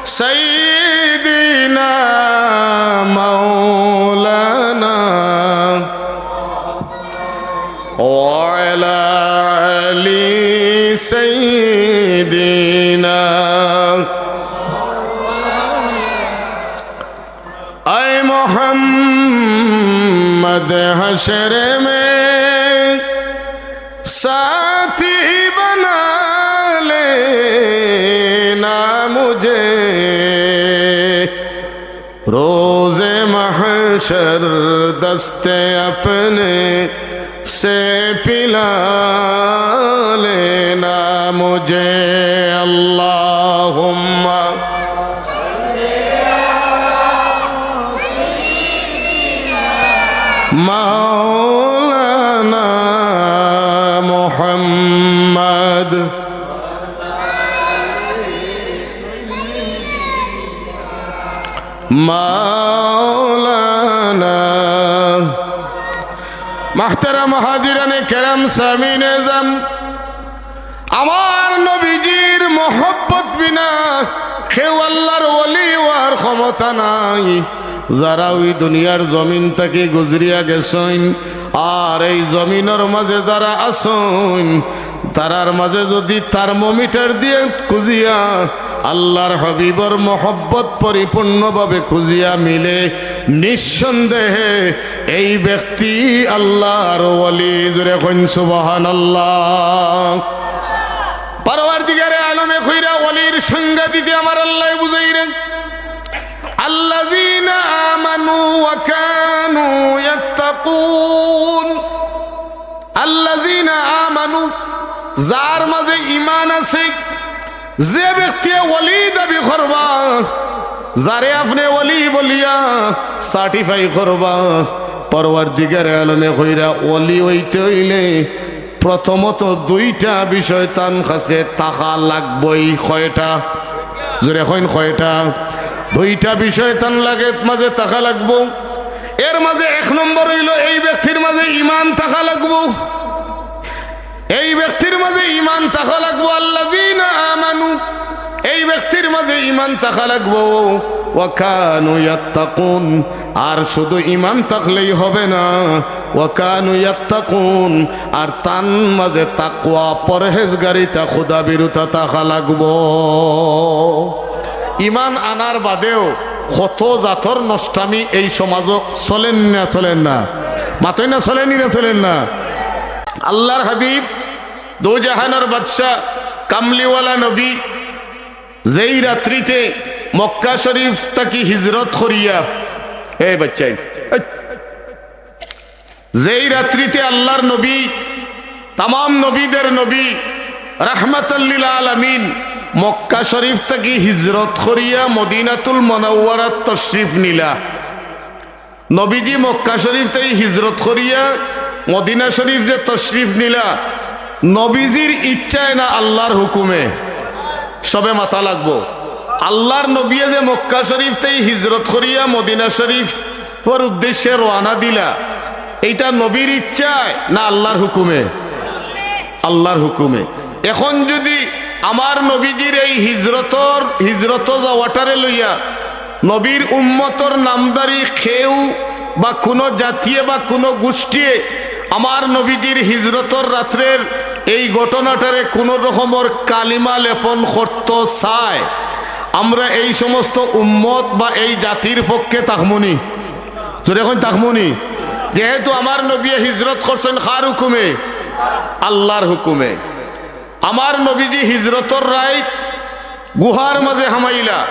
سیدنا مولانا وعلی سیدنا۔ اے محمد، حشر میں ساتھی بنا لینا مجھے، روز محشر دست اپنے سے پلا لینا مجھے۔ اللہم مولانا محمد۔ مولانا۔ মুহতারাম হাজিরানে কেরাম, সামিন এজাম, আমার নবীজির মহব্বত বিনা কেউ আল্লাহর ওলি অওয়ার ক্ষমতা নাই। যারা অউ দুনিয়ার জমিন থাকি গুজরিয়া গেছইন, আর এই জমিনর মাঝে যারা আছইন, তারার মাঝে যুদি থার্মোমিটার দিয়া খুঁজিয়া আল্লাহর হাবিবর মহব্বত পরিপূর্ণভাবে খুঁজিয়া মিলে, নিঃসন্দেহে এই ব্যক্তি আল্লাহর ওলি। জোরে কইন সুবহানাল্লাহ। পরওয়ারদিগারে আলমে কইরা ওলির সংজ্ঞা দিতে আমার আল্লায় বুঝাইরা, আল্লাযীনা আমানু ওয়া কানু ইয়াত্তাকুন। আল্লাযীনা আমানু, যার মাঝে ঈমান আছে, যে ব্যক্তিয়ে ওলি দাবি করবা, যারে আপনে ওলি বলিয়া certify করবা, পরওয়ারদিগারে আলমে কইরা ওলি অইতে অইলে প্রথমত দুইটা বিষয় তান কাছে থাকা লাগবই। কয়টা? জোরে কইন, কয়টা? দুইটা বিষয় তান লাগে মাঝে থাকা লাগবো। এর মাঝে এক নম্বর অইলো, এই ব্যক্তির মাঝে ঈমান থাকা লাগবো। এই ব্যক্তির মাঝে ঈমান থাকা লাগবো। আল্লাযীনা আমানু, এই ব্যক্তির মাঝে ঈমান থাকা লাগবো। ওয়া কানু ইয়াত্তাকুন। আর শুধু ঈমান থাকলেই হবে না, ওয়া কানু ইয়াত্তাকুন, আর তান মাঝে তাকওয়া, পরহেজগারিতা, খুদাভীরুতা থাকা লাগবো। ঈমান আনার বাদেও কত জাতর নষ্টামি এই সমাজো চলের না, চলের না? মাতইন না, চলের নি না, চলের না? আল্লাহর হাবিব, দু জাহানর বাদশা, কামলিওয়ালা নবী, যেই রাত্রিতে মক্কা শরীফ থাকি হিজরত করিয়া, এ বাচ্চাই, এই, যেই রাত্রিতে আল্লাহর নবী, তামাম নবীদের নবী, রাহমাতাল লিল আলামিন, মক্কা শরীফ থাকি হিজরত করিয়া মদিনাতুল মুনাওয়ারাত তশরিফ নিলা। নবীজি মক্কা শরীফ থাকি হিজরত করিয়া মদিনা শরীফ যে তশরিফ নিলা, নবীজির ইচ্ছায় না আল্লাহর হুকুমে? সবে মাতা লাগবো। আল্লাহর নবীয়ে যে মক্কা শরীফ থাকি হিজরত করিয়া মদিনা শরীফর উদ্দেশ্যে রওয়ানা দিলা, এইটা নবীর ইচ্ছায় না আল্লাহর হুকুমে? আল্লাহর হুকুমে। এখন যদি আমার নবীজির এই হিজরতর, হিজরত যাওয়াটারে লইয়া নবীর উম্মতর নামধারী কেউ বা কোনো জাতিয়ে বা কোনো গোষ্ঠীয়ে আমার নবীজির হিজরতর রাত্রের এই ঘটনাটারে কোনো রকমর কালিমা লেপন করতো চায়, আমরা এই সমস্ত উম্মত বা এই জাতির পক্ষে থাকমুনি? জোরে কইন, থাকমুনি? যেহেতু আমার নবীয়ে হিজরত করছইন কার হুকুমে? আল্লাহর হুকুমে। আমার নবীজি হিজরতর রাইত গুহার মাঝে হামাইলা।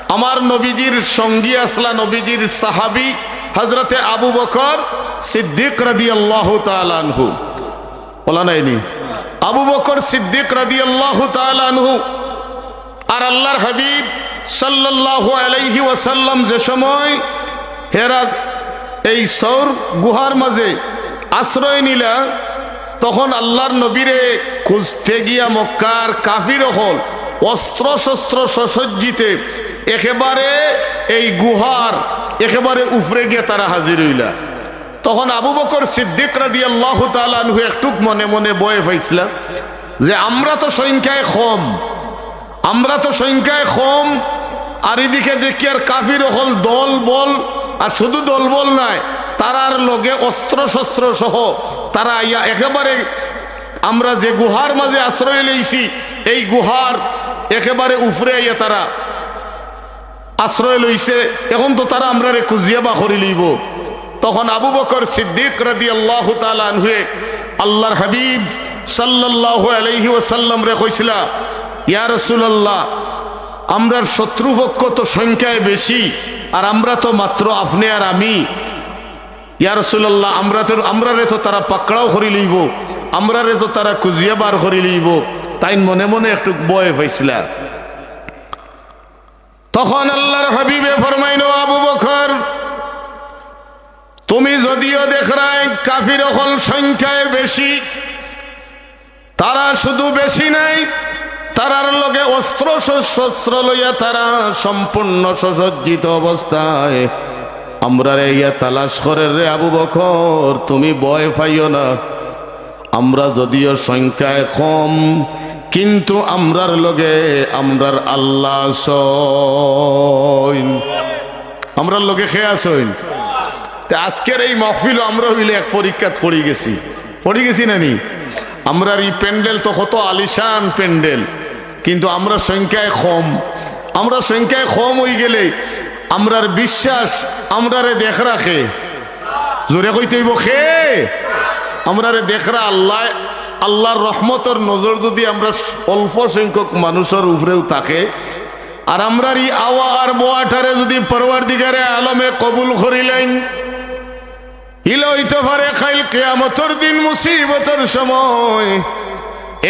আমার নবীজির সঙ্গী আছলা নবীজির সাহাবী হযরতে আবু বকর সিদ্দিক রাদিয়াল্লাহু তাআলা আনহু। বলা নাইনি? আবু বকর সিদ্দিক রাদিয়াল্লাহু তাআলা আনহু আর আল্লাহর হাবিব সাল্লাল্লাহু আলাইহি ওয়াসাল্লাম যে সময় হেরা এই সৌর গুহার মাঝে আশ্রয় নিলা, তখন আল্লাহর নবীরে খুঁজতে গিয়া মক্কার কাফির অকল অস্ত্র শস্ত্র সসজ্জিতে একেবারে এই গুহার একেবারে উপরে গিয়া তারা হাজির অইলা। তখন আবু বকর সিদ্দিক রাদিয়াল্লাহু তাআলা আনহু একটুক মনে মনে ভয় পাইছলা যে আমরা তো সংখ্যায় কম, আমরা তো সংখ্যায় কম, আর এদিকে দেখিয়ার কাফির অকল দল বল, আর শুধু দল বল নায়, তারার লগে অস্ত্র শস্ত্র সহ তারা আইয়া একেবারে আমরা যে গুহার মাঝে আশ্রয় লইছি, এই গুহার একেবারে উপরে আইয়া তারা আশ্রয় লইছে, এখন তো তারা আমরারে খুঁজিয়া বার করি লইবো। তখন আবু বকর সিদ্দিক রাদিয়াল্লাহু তাআলা আনহুয়ে আল্লাহর হাবিব সাল্লাল্লাহু আলাইহি ওয়াসাল্লামরে কইছলা, "ইয়া রাসূলুল্লাহ, আমরার শত্রুপক্ষ তো সংখ্যায় বেশি, আর আমরা তো মাত্র আপনে আর আমি। ইয়া রাসূলুল্লাহ, আমরা তো, আমরারে তো তারা পাকড়াও করি লইবো, আমরারে তো তারা খুঁজিয়া বার করি লইবো।" তাইন মনে মনে একটু ভয় পাইছলা। তখন আল্লাহর হাবিবে ফরমাইন, "ও আবু বকর, তুমি যদিও দেখরায় কাফির অকল সংখ্যায় বেশি, তারা শুধু বেশি নাই, তারার লগে অস্ত্র শস্ত্র লইয়া তারা সম্পূর্ণ সুসজ্জিত অবস্থায় আমরারে ইয়া তালাশ করের রে আবু বকর, তুমি ভয় পাইও না।" আমরা যদিও সংখ্যায় কম, কিন্তু আমরার লগে আমরার আল্লাহ আছইন। আমরার লগে কে আছইন? তে আজকের এই মাহফিলও আমরা অইলে এক পরীক্ষাত পড়ি গেছি, পড়ি গেছি না নি? আমরার ই প্যান্ডেল তো কত আলিশান প্যান্ডেল, কিন্তু আমরা সংখ্যায় কম। আমরা সংখ্যায় কম অইগেলে আমরার বিশ্বাস, আমরারে দেখরা কে? জোরে কইতে অইবো কে? আমরারে দেখরা আল্লায়, আল্লাহর রহমতর নজর যুদি আমরা অল্প সংখ্যক মানুষর উপরেও থাকে, আর আমরার ই আওয়া আর বওয়াটারে যুদি পরওয়ারদিগারে আলমে কবুল করিলাইন, ইলা অইতে পারে কাইল কিয়ামতর দিন মুসিবতর সময়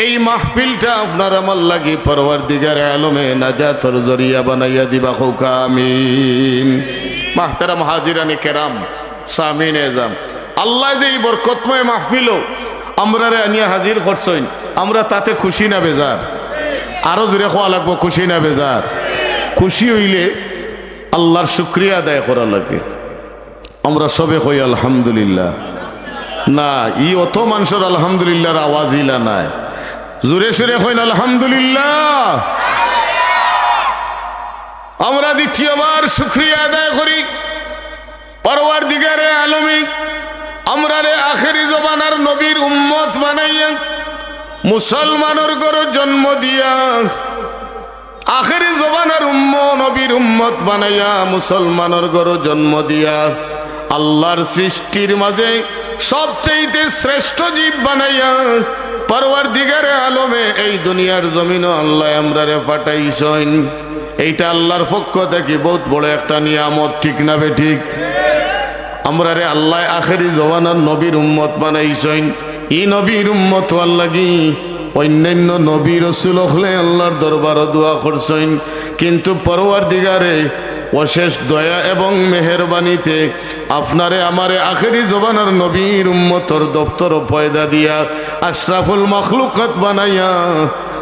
এই মাহফিলটা আপনার আমার লাগি পরওয়ারদিগারে আলমে নাজাতর জরিয়া বানাইয়া দিবা, কউক্কা আমিন। মাহতারাম হাজিরানে কেরাম, সামিন এজাম, আল্লায় যে ই বরকতময় মাহফিলও আমরারে আনিয়া হাজির করছইন, আমরা তাতে খুশি না বেজার? আরো জোরে কওয়া লাগবো, খুশি না বেজার? খুশি অইলে আল্লাহর শুকরিয়া আদায় করা লাগে। আমরা সবে কই আলহামদুলিল্লাহ। না, ই অত মানষর আলহামদুলিল্লাহর আওয়াজ ইলা নায়। জোরে সোরে কইন আলহামদুলিল্লাহ। আমরা দ্বিতীয়বার শুকরিয়া আদায় করি পরওয়ারদিগারে আলমে আমরারে আখেরি জমানার নবীর উম্মত বানাইয়া, মুসলমানর ঘরো জন্ম দিয়া, আখেরি জমানার উম্ম-, নবীর উম্মত বানাইয়া, মুসলমানর ঘরো জন্ম দিয়া, আল্লাহর সৃষ্টির মাঝে সবচাইতে শ্রেষ্ঠ জীব বানাইয়া পরওয়ারদিগারে আলমে এই দুনিয়ার জমিনো আল্লায় আমরারে পাঠাইছইন। এইটা আল্লাহর পক্ষ থাকি বউত বড় একটা নিয়ামত, ঠিক না বেঠিক? আমরারে আল্লায় আখেরি জমানার নবীর উম্মত বানাইছইন। ই নবীর উম্মত অওয়ার লাগি অইন্যান্য নবী রসুল অকলে আল্লাহর দরবারো দোয়া করছইন, কিন্তু পরওয়ারদিগারে অশেষ দয়া এবং মেহেরবানিতে আপনারে আমারে আখেরি জমানার নবীর উম্মতর দপ্তরো পয়দা দিয়া, আশরাফুল মখলুকাত বানাইয়া,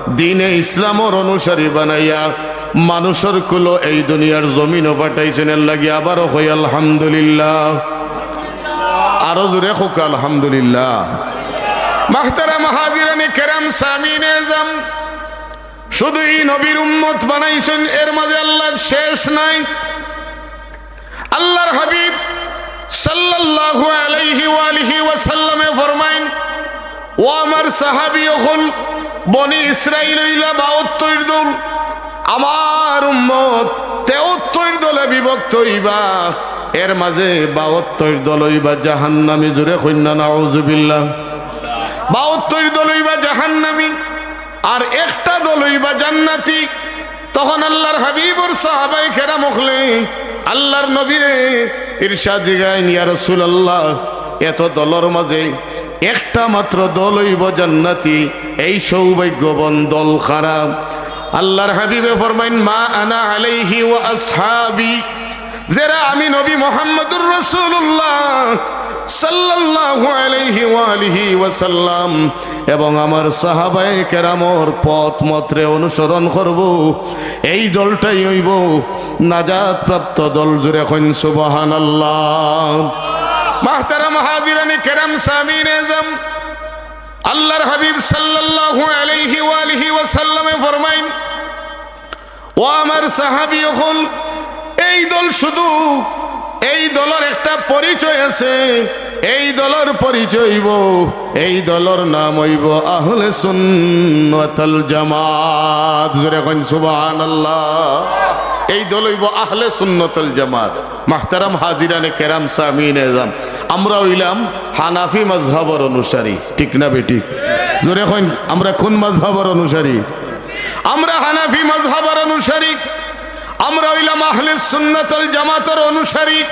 দ্বীনে ইসলামর অনুসারী বানাইয়া, মানুষর কুলো এই দুনিয়ার জমিনো পাঠাইছইন। এর লাগি আবারও কই আলহামদুলিল্লাহ। আরো জোরে কউক্কা আলহামদুলিল্লাহ। মাহতারাম হাজিরানে কেরাম, সামিনে এজাম, শুধু ই নবীর উম্মত বানাইছইন, এর মাঝে আল্লাহর শেষ নাই। আল্লাহর হাবিব সাল্লাল্লাহু আলাইহি ওয়া আলিহি ওয়াসাল্লামে ফরমাইন, "ও আমার সাহাবী অকল, বনি ইসরাইল অইলা বাহাত্তর দল, আমার উম্মত তেহাত্তর দলে বিভক্ত অইবা, এর মাঝে বাহাত্তর দল অইবা জাহান্নামী।" জোরে কইন না, নাউজুবিল্লাহ। বাহাত্তর দল অইবা জাহান্নামী, আর একটা দল অইবা জান্নাতি। তখন আল্লাহর হাবিবর সাহাবায়ে কেরাম অকলে আল্লাহর নবীরে ইরশাদ জিগাইন, "ইয়া রাসূলুল্লাহ, এত দলর মাঝে একটা মাত্র দল অইবো জান্নাতি, এই সৌভাগ্যবান দল কারা?" আল্লাহর হাবিবে ফরমাইন, "মা আনা আলাইহি ওয়া আসহাবি।" যেরা আমি নবী মুহাম্মদুর রাসূলুল্লাহ সাল্লাল্লাহু আলাইহি ওয়া আলিহি ওয়াসাল্লাম এবং আমার সাহাবায়ে কেরামর পথ মতরে অনুসরণ করবো, এই দলটাই অইবো নাজাত প্রাপ্ত দল। জোরে কইন সুবহানাল্লাহ। মাহতারাম হাজিরানে কেরাম, সামিনে এজাম, আল্লাহর হাবিব সাল্লাল্লাহু আলাইহি ওয়া আলিহি ওয়াসাল্লামে ফরমাইন, "ও আমার সাহাবী অকল, এই দল শুধু, এই দলর একটা পরিচয় আছে, এই দলর পরিচয় অইবো, এই দলর নাম অইবো আহলে সুন্নাতুল জামাত।" জোরে কইন সুবহানাল্লাহ। এই দল অইবো আহলে সুন্নাতুল জামাত। মাহতারাম হাজিরানে কেরাম, সামিনে এজাম, আমরা অইলাম হানাফি মাযহাবর অনুসারী, ঠিক না বেঠিক? জোরে কইন, আমরা কোন মাযহাবর অনুসারী? আমরা হানাফি মাযহাবর অনুসারী, আমরা অইলাম আহলে সুন্নাতুল জামাতর অনুসারী,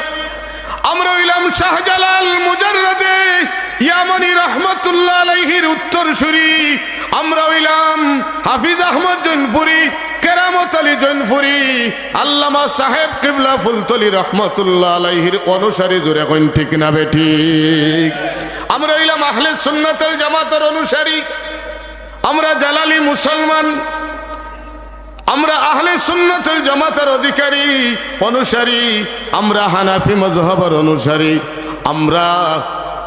আমরা অইলাম শাহজালাল মুজাররদে ইয়ামানি রহমতুল্লাহ আলাইহির উত্তরসূরি, আমরা অইলাম হাফিজ আহমদ জৈনপুরী, কেরামত আলী জৈনপুরী, আল্লামা সাহেব কিবলা ফুলতলি রহমতুল্লাহ আলাইহির অনুসারী। জোরে কইন, ঠিক না বেঠিক? আমরা অইলাম আহলে সুন্নাতুল জামাতর অনুসারী, আমরা জালালি মুসলমান, আমরা আহলে সুন্নাতুল জামাতর অধিকারী, অনুসারী, আমরা হানাফি মাযহাবর অনুসারী। আমরা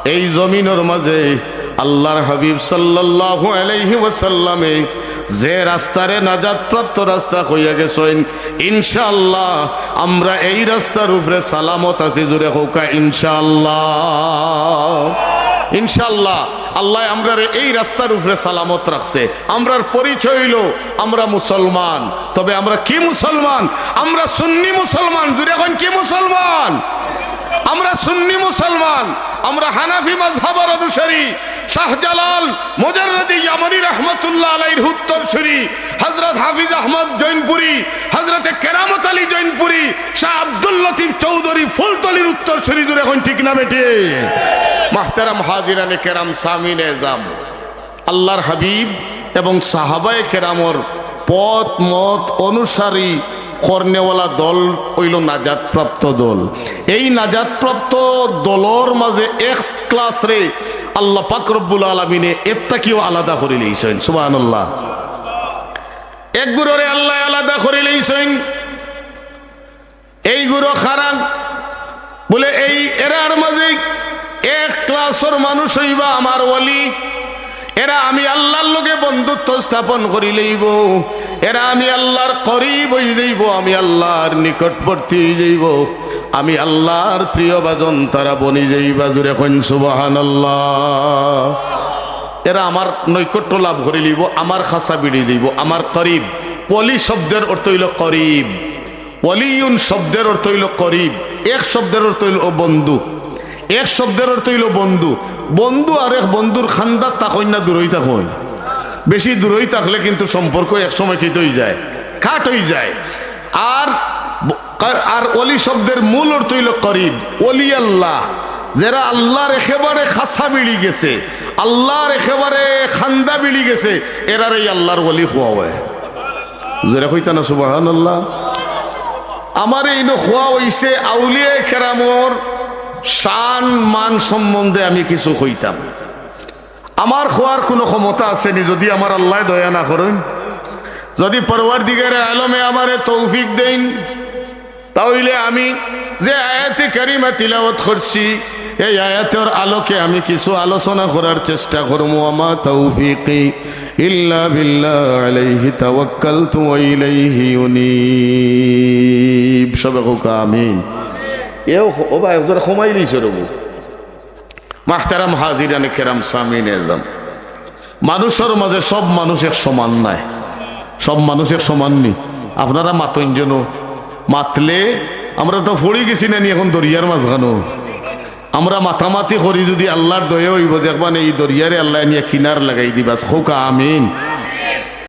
এই জমিনর মাঝে আল্লাহর হাবিব সাল্লাল্লাহু আলাইহি ওয়াসাল্লামে যে রাস্তারে নাজাতপ্রাপ্ত রাস্তা কইয়া গেছইন, ইনশাআল্লাহ আমরা এই রাস্তার উপরে সালামত আছি। জোরে কউক্কা ইনশাআল্লাহ। ইনশাআল্লাহ, আল্লায় আমরারে এই রাস্তার উপরে সালামত রাখছে। আমরার পরিচয় অইলো আমরা মুসলমান। তবে আমরা কি মুসলমান? আমরা সুন্নি মুসলমান। জোরে কইন, কি মুসলমান? আমরা সুন্নি মুসলমান। আমরা হানাফি মাযহাবর অনুসারী। শাহজালাল মুজাররদি ইয়ামানি রহমতুল্লাহ আলাইহির উত্তরসূরি, হযরত হাফিজ আহমদ জৈনপুরী, হযরতে কেরামত আলী জৈনপুরী, শাহ আব্দুল লতিফ চৌধুরী ফুলতলির উত্তরসূরি। জোরে কইন, ঠিক না বেঠিক? মাহতারাম হাজিরানে কেরাম, সামিনে এজাম, আল্লাহর হাবিব এবং সাহাবায়ে কেরামর পথ মত অনুসারী করনেওয়ালা দল অইলো নাজাতপ্রাপ্ত দল। এই নাজাতপ্রাপ্ত দলর মাঝে এক ক্লাসরে আল্লাহ পাক রব্বুল আলামিনে এর থাকিও আলাদা করি লইছইন। সুবহানাল্লাহ। এক গুরুরে আল্লায় আলাদা করি লইছইন। এই গুরু কারা? বলে, এই এরার মাঝে এক ক্লাসর মানুষ অইবা আমার ওলি। এরা আমি আল্লাহর লগে বন্ধুত্ব স্থাপন করি লইবো। এরা আমি আল্লাহর করিব অই যাইবো, আমি আল্লাহর নিকটবর্তী অই যাইবো, আমি আল্লাহর প্রিয়ভাজন তারা বনি যাইবা। জুরে কইন সুবহানাল্লাহ। এরা আমার নৈকট্য লাভ করি লিবো, আমার খাসা বিড়ি দিবো, আমার করিব। ওলি শব্দের অর্থ অইলো করিব। ওলিউন শব্দের অর্থ অইলো করিব, এক শব্দের অর্থ অইলো বন্ধু। এক শব্দের অর্থ অইলো বন্ধু। বন্ধু আর এক বন্ধুর খান্দাত থাকইন না, দূরই থাকইন। বেশি দূরই থাকলে কিন্তু সম্পর্ক এক সময় কিতা অই যায়, কাট অই যায়। আর ব-, আর ওলি শব্দের মূল অর্থ অইলো করিব, ওলি আল্লাহ, যেরা আল্লাহর একেবারে খাসা বিড়ি গেছে, আল্লাহর একেবারে খান্দা বিড়ি গেছে, এরারে আল্লাহর ওলি কওয়া অয়। জোরে কইতা না সুবহানাল্লাহ? আমারে ইনো কওয়া অইছে আউলিয়ায়ে কেরামর শান মান সম্বন্ধে আমি কিছু কইতাম। আমার কওয়ার কুনু ক্ষমতা আছে নি? যদি আমার আল্লায় দয়া না করইন, যদি পরওয়ারদিগারে আলমে আমারে তৌফিক দেইন, তা অইলে আমি যে আয়াতে কারিমা তিলাওয়াত করছি, এই আয়াতর আলোকে আমি কিছু আলোচনা করার চেষ্টা করমু। ওয়া মা তৌফিকি ইল্লা বিল্লাহ, আলাইহি তাওয়াক্কালতু ওয়া ইলাইহি উনীব। সবে কউক্কা আমিন। এও খ-, ও ভাই, একজনে কমাইলিছে রবু। মাহতারাম হাজিরানে কেরাম, সামিন এজাম, মানুষর মাঝে সব মানুষ এক সমান নায়। সব মানুষ এক সমান নি। আপনারা মাতইন যেন, মাতলে আমরা তো পড়ি গেছি না নি এখন দরিয়ার মাঝখানো। আমরা মাতামাতি করি যদি আল্লাহর দয়া অইবো, দেখবা নে এই দরিয়ারে আল্লায় নিয়া কিনার লাগাই দিবা। কউক্কা আমিন।